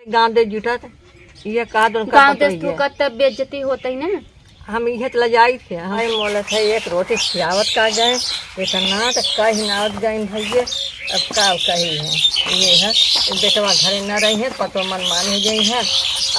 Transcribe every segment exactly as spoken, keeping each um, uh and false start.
गाँव दे जुटत, ये का दोन का गाँव देश पतोहिया। थूकत तब बेइज्जती होतई ना। हम इहे त लजाई थे, हम मोलत है एक रोटी खियावत का गए, इतना त कही नावत गए भैया, अब का कही है, ये है, बेटवा घरे न रही है, पतो मन मान हो गई है,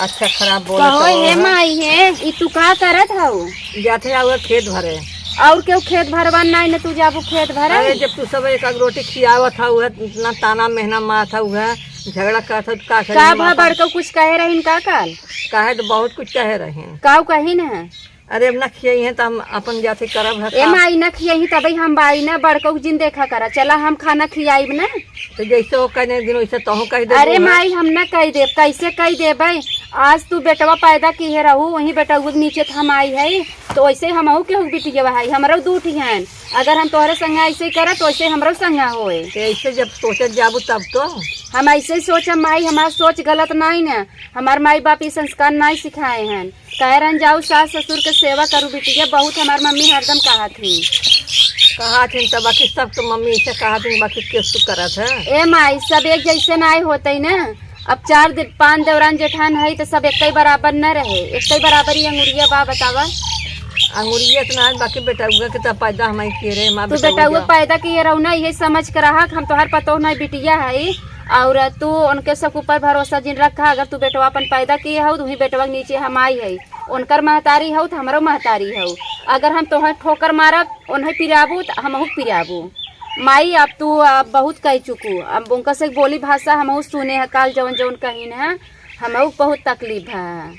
अच्छा खराब बोलत कहो रहो हे है। माई हे, ई तू का करत हऊ? जाते जाओ खेत भरे। और केहू खेत भरवा नाई न तू जाबू खेत भरे? अरे जब तू सब एक आध रोटी खियावत हऊ है, इतना ताना मेहना मारत हऊ है, झगड़ा करत हऊ, का करी का हम भा अपन बड़कऊ कुछ कहे रहिन का काल? काहे तो बहुत कुछ कहे रहिन। काऊ कही न है? अरे अब ना खियाई है तो हम अपन जाते करब है ए का? माई ना खियाई तबे हम बाई ना बड़कऊ जिन देखा करा। चला हम खाना खियाइब ना। तो जैसे वो कहने दिन वैसे तोहू कह दे अरे दूँ। माई हम ना कह देब, कैसे कह देबै? आज तू बेटवा पैदा किहे रहू, वही बेटवा के नीचे त हम आई है, तो वैसे हमहू केहू बिटिया है, हमरो दू ठी हैं। अगर हम तोहरे संगे ऐसे ही करब तो वैसे हमरो संगे होए। तो ऐसे जब सोचत जाबू तब तो। हम ऐसे ही सोचब माई, हमार सोच गलत नाई न, हमार माई बाप ई संस्कार नाई सिखाए हैं। कहे रहन जाऊ सास ससुर के सेवा करू बिटिया, बहुत हमार मम्मी हरदम कहा थी। कहा थी तब बाकी सब तो मम्मी ऐसे कहा थी, बाकी केसु करत है। ए माई, सब एक जैसे नाई होते ना। अब चार दे-, पांच देवरान जेठान है तो सब एक ही बराबर न रहे, एक ही बराबर ही अंगुरिया बा बतावा। अंगुरिया इतना है, बाकी बेटउआ के तो पैदा हम ही किहे रहे, हमार तू बेटउआ बेटउआ के पैदा किहे रहू ना, ये समझ के रहा कि हम तोहार पतोह नहीं बिटिया है, और तू उनके सब ऊपर भरोसा जिन रखा। अगर तू बेटवा अपन पैदा किहे हो तो वही बेटवा के नीचे हम आई है। उनकर महतारी हऊ त हमरो महतारी हऊ। अगर हम तोहे ठोकर मारब, उन्हें पिराबू त हमहू पिराबू। माई अब तू अब बहुत कह चुकू, अब उनका से बोली भाषा हमहू सुने है, काल जौन जौन कहीन है, हमहू बहुत तकलीफ है।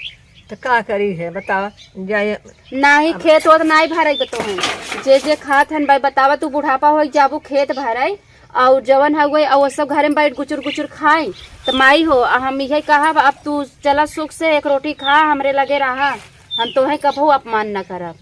तो का करी है बतावा, जाए नाही अब खेत ओत नाही भरे के तोहे, जे जे खात हन भाई बतावा, तू बुढ़ापा हो जाबू खेत भरे, और जवन हउए, और वो सब घरे में बैठ गुचुर गुचुर खाए। त माई हो, आ हम इहे कहब, अब तू चला सुख से एक रोटी खा, हमरे लगे रहा, हम तोहे कबहू अपमान न करब।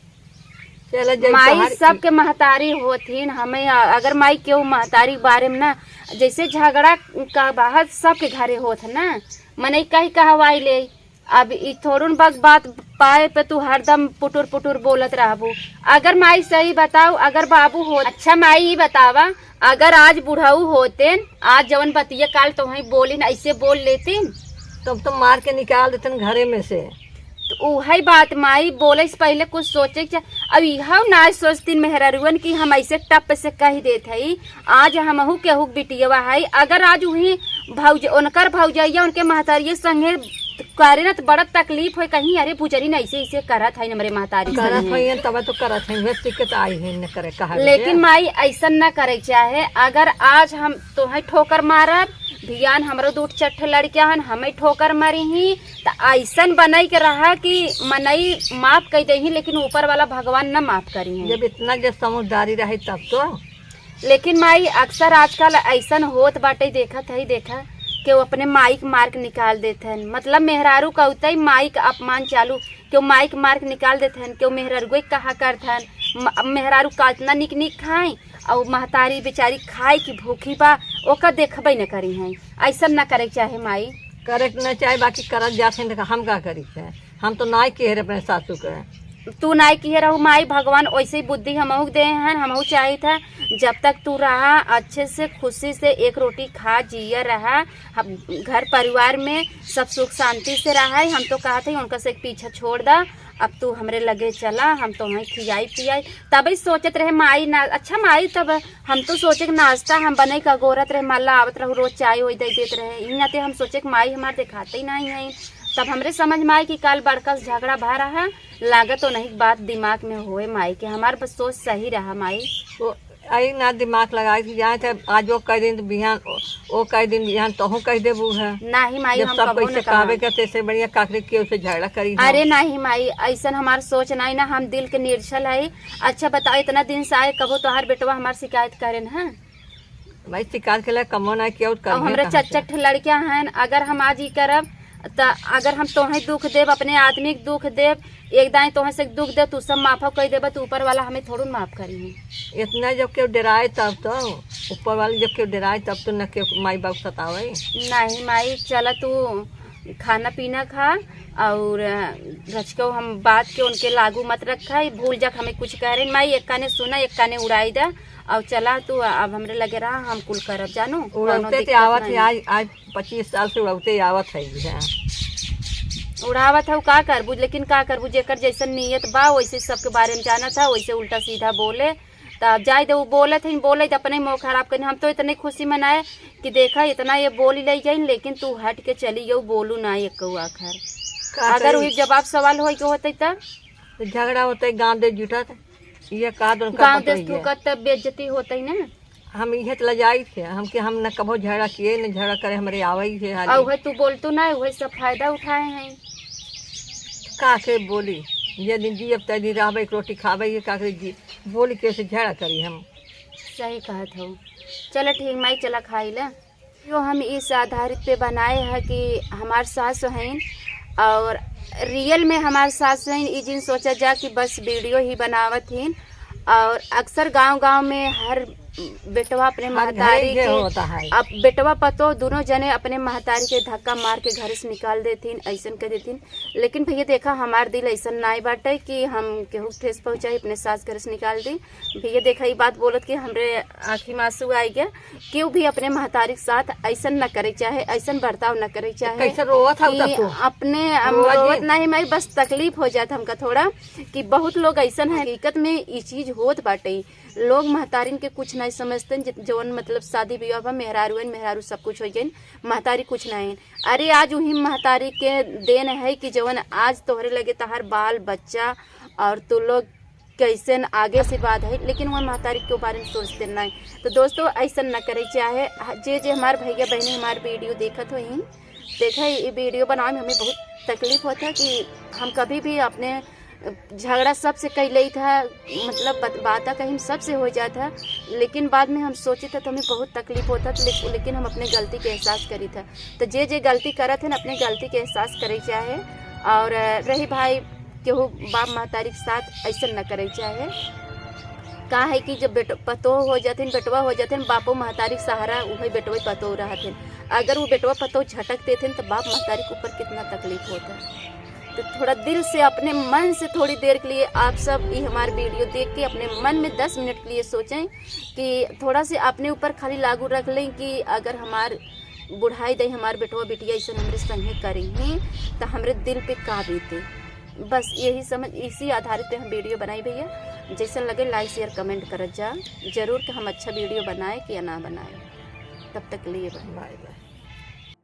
चला, जब माई तोहार सबके महतारी होथिन, हमें अ-, अगर माई केहू महतारी के बारे में ना, जैसे झगड़ा का बाहर सबके घरे होत है ना, मनई कही कहवाई ले, अब ई थोड़ुन बक बात पाए पे तू हरदम पुटुर पुटुर बोलत रहबू। अगर माई सही बताऊ, अगर बाबू हो, अच्छा माई ई बतावा, अगर आज बुढ़ऊ होतेन, आज जवन बतिया काल तोहई बोलिन, ऐसे बोल लेतिन? तब तो मार के निकाल देतन घरे में से। तो उहई बात माई, बोले से पहिले कुछ सोचे के चाह-, अब इहउ ना सोचतिन मेहररुअन कि हम ऐसे टप से कह देत हई, आज हमहू केहू के बिटियवा हई, अगर आज उही भौज-, उनकर भौजैया, उनके महतरिये संगे करे ना, त बड़ा तकलीफ होई, कहीं, "अरे, बुजरी न ऐसे, ऐसे करत हई, हमरे महतारी करत संगे।" होइहन, तब तो करत हई, उहे सीख के त आई हई, न करे, कहा लेकिन बिटिया। माई, ऐसन न करे चाहे, अगर आज हम तोहे ठोकर मारब, भियान हमरो दू ठे लड़किया हन, हमें ठोकर मारी ही, त ऐसन बनई के रहा कि मनई माफ कई देही, लेकिन ऊपर वाला भगवान न माफ करी हैं। जब इतना जब समझदारी रही, तब तो लेकिन माई, अक्सर आजकल ऐसन होत बाटे, देखत हई, देखा, केहू अपने माई के मार्क निकाल देत हन, मतलब मेहरारू का उतई माई का अपमान चालू, केहू माई के मार्क निकाल देत हन, केहू मेहरारू के कहा करत हन, म-, मेहरारू का इतना निक निक खाए, और महतारी बेचारी खाए की भूखी बा, ओका देखबे न करी हैं। ऐसन न करे के चाहे माई। करे के न चाहे, बाकी करत जात हैं, तो हम का करी थे? हम तो नाई किहे रहे अपने सासू के। तू नाई किहे रहू माई, भगवान वैसे ही बुद्धि हमहू के देहे हन, हमहू चाहित है जब तक तू रहा अच्छे से खुशी से एक रोटी खा जिया रहा, हम घर परिवार में सब सुख शांति से रहा। हम तो कहत हई उनका से पीछा छोड़ दा, अब तू हमरे लगे चला, हम तोहई खियाई पियाई। तबे सोचत रहे माई ना, अच्छा माई तब हम तो सोचे कि नाश्ता हम बनई का गोरत रहे, मल्ला आवत रहू, रोज चाय ओय दे देत रहे। इही नाते हम सोचे कि माई हमार देखाते ही नहीं है। तब हमरे समझ में आई कि काल बड़का से झगड़ा भा रहा, लागत तो नहीं बात दिमाग में होए माई के। हमार बस सोच सही रहा माई। वो आई ना दिमाग लगाए कि जाए थे, आज वो कह दिन तो बिहान, वो, वो कह दिन बिहान तोहू कह देबू है। नहीं माई, जब हम सब कबो कैसे न कहब। कहबे के, तैसे बढ़िया काकरी के उसे झगड़ा करी हम। अरे नहीं माई, ऐसन हमार सोच नहीं ना, हम दिल के निर्छल है। अच्छा बताओ, इतना दिन से आए, कबो तोहार बेटवा हमार शिकायत करेन है? भाई, शिकार के लिए कमो ना किया, और अब करबे हमरा कहाँ से? चच्चट लड़कियां हैं, अगर हम आज ई करब, त अगर हम तोहे दुख देब, अपने आदमी के दुख देब, एक दाएं तोहे से दुख देब, तू सब माफो कई देबा, तो ऊपर वाला हमें थोड़ू माफ करी है। इतना जब केहू डराए तब तो, ऊपर वाले जब केहू डराए तब तो न केहू माई बाप सतावे। नहीं माई, चला तू खाना पीना खा, और रचको हम बात के उनके लागू मत रखा, भूल जा हमें कुछ कह रहे माई, एक काने सुना एक काने उड़ाई दा। और चला तू अब हमरे लगे रहा, हम कुल करब जानू, कौनो उड़ौते ते दिक्कत आवत है, नहीं। आज, आज पच्चीस साल से उड़ौते आवत है, हाँ। उड़ावत है, का करबू, लेकिन का करबू, जेकर जैसन नीयत बा वैसे सबके बारे में जानत है, वैसे उल्टा सीधा बोले। तो अब जाए दे, वो बोलत है, बोले तो अपने मुँह खराब करी। हम तो इतने खुशी मनाए कि देखा इतना ये बोल ले जाइन, लेकिन तू हट के चली गऊ, बोलू ना एक आखर। का अगर करी? वही जवाब सवाल होई के होते त तो झगड़ा होते, गाँव दे जुटत, ये का दोन का गाँव बतवैया? देश थूकत तब बेइज्जती होते ना। हम इहे त लजाई थे, हमके हम न कभो झगड़ा किए, न झगड़ा करे हमरे आवई थे हाली। और वह तू बोलतू ना, वही सब फायदा उठाए हैं। का से बोली, ये दिन जियब तय दिन रहबे, एक रोटी खाबे, ये का करे जी, बोली के से झगड़ा करी हम। सही कहत हो। चला ठीक माई, चला खाई ले। यो हम इस आधारित पे बनाए है कि हमार सास हैं और रियल में हमार सास हैं, ई जिन सोचा जा कि बस वीडियो ही बनावत हैं। और अक्सर गांव-गांव में हर बेटवा अपने हर घरे महतारी के के, होता है। अब बेटवा पतो दोनों जने अपने महतारी के धक्का मार के घर से निकाल देथिन, ऐसन कर देथिन। लेकिन भैया देखा, हमार दिल ऐसन नाई बाटे कि हम केहू के ठेस पहुँचाई, अपने सास घर से निकाल दी। भैया देखा, ई बात बोलत के हमरे आँखी में आंसू आइ गया। केहू भी अपने महतारी के साथ ऐसन न करे चाहे, ऐसन बर्ताव न करे चाहे कैसे रोवत हऊ कि तब तू? अपने, हम रोवत रोवत जी। नहीं, मैं बस तकलीफ हो जात हमका थोड़ा कि बहुत लोग ऐसन है, हकीकत में ई चीज होत बाटे। लोग महतारिन के कुछ नहीं समझते, जि-, जवन मतलब शादी विवाह बा, मेहरारू हैं, मेहरारू सब कुछ हो जाइन, महतारी कुछ नहीं। अरे आज वही महतारी के देन है कि जवन आज तोहरे लगे तहार बाल बच्चा और तू लोग कैसन आगे आशीर्वाद है, लेकिन वह महतारी के बारे में सोचते नहीं। तो दोस्तों, ऐसन न करे चाहे। जे जे हमार भैया बहनी हमार वीडियो देखत होइहीं, देखा ये वीडियो बनावे में हमें बहुत तकलीफ होता है कि हम कभी भी अपने झगड़ा सबसे कह लेत है, मतलब बत-, बाता कहीं सबसे हो जात है, लेकिन बाद में हम सोचित है तो हमें बहुत तकलीफ होता है, लेकिन, लेकिन हम अपने गलती के एहसास करित है। तो जे जे गलती करत है ना, अपने गलती के एहसास करे चाहे। और रही भाई, केहू बाप महतारी के साथ ऐसन न करे चाहे। का है कि जब बेट-, पतोह हो जाथिन, बेटवा हो जाथिन, बापो महतारी के सहारा उहे बेटवे पतोह रहथिन। अगर वो बेटवा पतोह झटक देथिन तो बाप महतारी के ऊपर कितना तकलीफ होता है। तो थोड़ा दिल से, अपने मन से थोड़ी देर के लिए आप सब ये हमार वीडियो देख के अपने मन में दस मिनट के लिए सोचें कि थोड़ा से अपने ऊपर खाली लागू रख लें कि अगर हमार बुढ़ाई दई हमार बेटवा बिटिया ऐसन हमरे संगे करी ही तो हमरे दिल पे का बीते। बस यही समझ, इसी आधारित पे हम वीडियो बनाई भैया। जैसन लगे लाइक शेयर कमेंट करत जा जरूर कि हम अच्छा वीडियो बनाए कि या ना बनाए। तब तक के लिए बाय। बाय बाय।